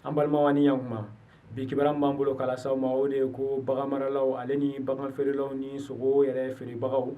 An balimaw ani ɲankuma, bi kibaruya min b'an bolo k'a lase aw ma, o de ye ko baganmaralaw ale ni bagan feerelaw ni sogo yɛrɛ feerebagaw,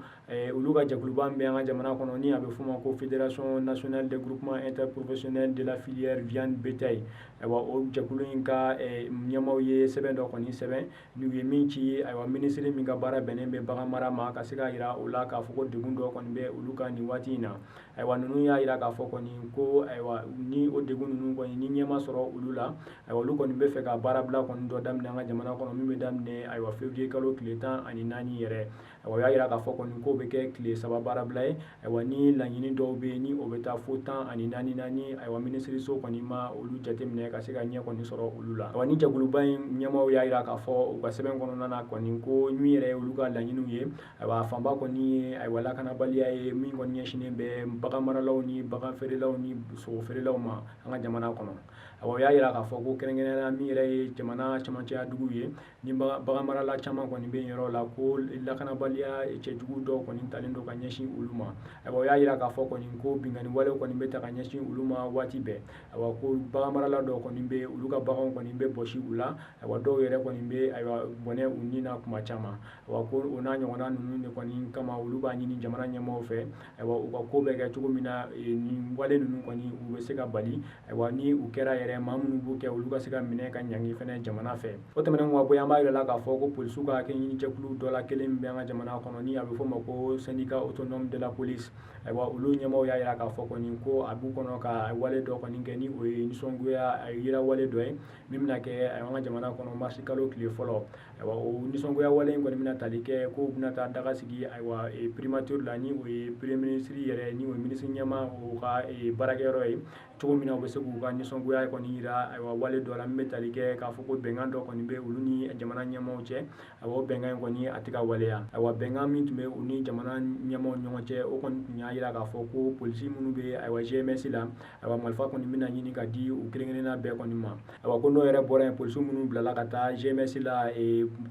olu ka jɛkuluba min bɛ an ka jamana kɔnɔ, ni a bɛ f'o ma ko Fédération nationale des groupements interprofessionnels de la filière viande bétail. Ayiwa, o jɛkulu in ka ɲɛmaaw ye sɛbɛn dɔ kɔni sɛbɛn n'u ye min ci, ayiwa, minisiri min ka baara bɛnnen bɛ bagan mara ma, ka se k'a jira o la k'a fɔ ko degun dɔ kɔni bɛ olu kan nin waati in na. Ayiwa, ninnu y'a jira k'a fɔ kɔni ko, ayiwa, ni o degun ninnu kɔni ni ɲɛ ma sɔrɔ olu la, ayiwa, olu kɔni bɛ fɛ ka baarabila kɔni dɔ daminɛ an ka jamana kɔnɔ, min bɛ daminɛ, ayiwa, février kalo tile 14 yɛrɛ. Ayiwa, o y'a jira k'a fɔ kɔni k'o bɛ kɛ tile 3 baarabila ye. Ayiwa, ni laɲini dɔw bɛ yen, ni o bɛ taa fo 14 na, ni ayiwa minisiriso kɔni ma olu jateminɛ ka se ka ɲɛ kɔni sɔrɔ olu la. Ayiwa, ni jɛkuluba in ɲɛmaaw y'a jira k'a fɔ u ka sɛbɛn kɔnɔna na kɔni ko min yɛrɛ ye olu ka laɲiniw ye, ayiwa, a fanba kɔni ye, ayiwa, lakanabaliya ye min kɔni ɲɛsinnen bɛ bagan maralaw ni bagan feerelaw ni sogo feerelaw ma an ka jamana kɔnɔ. Ayiwa, o y'a jira k'a fɔ ko kɛrɛnkɛrɛnnenya la, min yɛrɛ ye jamana camancɛya dugu ye, ni bagan marala caman kɔni bɛ yen yɔrɔ la, ko lakanabaliya cɛjugu dɔw kɔni talen don ka ɲɛsin olu ma. Ayiwa, o y'a jira k'a fɔ kɔni ko binkanni walew kɔni bɛ ta ka ɲɛsin olu ma waati bɛɛ. Ayiwa, ko bagan marala dɔw kɔni bɛ, olu ka baganw kɔni bɛ bɔsi u la. Ayiwa, dɔw yɛrɛ kɔni bɛ, ayiwa, bɔnɛ u ni na kuma caman. Ayiwa, ko o n'a ɲɔgɔnna ninnu de kɔni kama, olu b'a ɲini jamana ɲɛmaaw fɛ, ayiwa, u ka ko bɛ kɛ cogo min na, nin wale ninnu kɔni u bɛ se ka bali. Ayiwa, ni u kɛra yɛrɛ, maa minnu b'u kɛ, olu ka se ka minɛ ka ɲangi fɛnɛ jamana fɛ. O tɛmɛnen kɔ ka bɔ yen, an b'a yira la k'a fɔ ko polisiw ka hakɛ ɲini jɛkulu dɔ la kelen min bɛ an ka jamana kɔnɔ, ni a bɛ f'o ma ko Syndicat autonome de la police, ayiwa, olu ɲɛmaaw y'a jira k'a fɔ kɔni ko a b'u kɔnɔ ka wale dɔ kɔni kɛ, ni o ye nisɔngoya yira wale dɔ ye min bɛna kɛ an ka jamana kɔnɔ marisi kalo tile 1. Ayiwa, o nisɔngoya wale in kɔni bɛna tali kɛ ko bɛna taa daga sigi, ayiwa, primature la, ni o ye premier ministre yɛrɛ, ni o ye ministre ɲɛmaa o ka baarakɛyɔrɔ ye, cogo min na u bɛ se k'u ka nisɔngoya kɔni yira, ayiwa, wale dɔ la min bɛ tali kɛ k'a fɔ ko bɛnkan dɔ kɔni bɛ olu ni jamana ɲɛmaaw cɛ. Ayiwa, o bɛnkan in kɔni a tɛ ka waleya. Ayiwa, bɛnkan min tun bɛ u ni jamana ɲɛmaaw ni ɲɔgɔn cɛ, o kɔni tun y'a jira k'a fɔ ko polisi minnu bɛ, ayiwa, GMS la, ayiwa, marifa kɔni bɛna ɲini ka di u kelen kelenna bɛɛ kɔni ma. Ayiwa, ko n'o yɛrɛ bɔra yen, polisi minnu bilala ka taa GMS la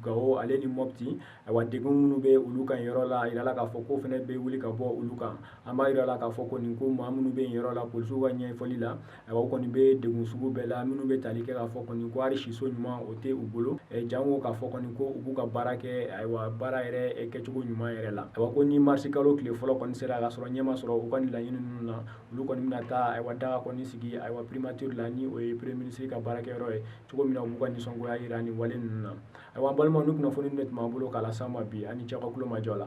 Gawo ale ni Mopti, ayiwa, degun minnu bɛ olu kan yɔrɔ la, a yirala k'a fɔ k'o fana bɛ wuli ka bɔ olu kan. An b'a yira la k'a fɔ kɔni ko maa minnu bɛ yen yɔrɔ la, polisiw ka ɲɛfɔli la, ayiwa, o kɔni bɛ degun sugu bɛɛ la, minnu bɛ tali kɛ k'a fɔ kɔni ko hali siso ɲuman o tɛ u bolo, jango k'a fɔ kɔni ko u b'u ka baara kɛ, ayiwa, baara yɛrɛ kɛcogo ɲuman yɛrɛ la. Ayiwa, ko ni marisi kalo tile 1 kɔni sera ka sɔrɔ ɲɛ ma sɔrɔ u ka nin laɲini ninnu na, olu kɔni bɛna taa, ayiwa, daga kɔni sigi, ayiwa, primature la, ni o ye premier ministre ka baarakɛyɔrɔ ye, cogo min na u b'u ka nisɔngoya yira nin wale ninnu na. Ayiwa, an balimaw, ni kunnafoni de tun b'an bolo k'a lase aw ma bi, ani cɛ ka tulo majɔ la.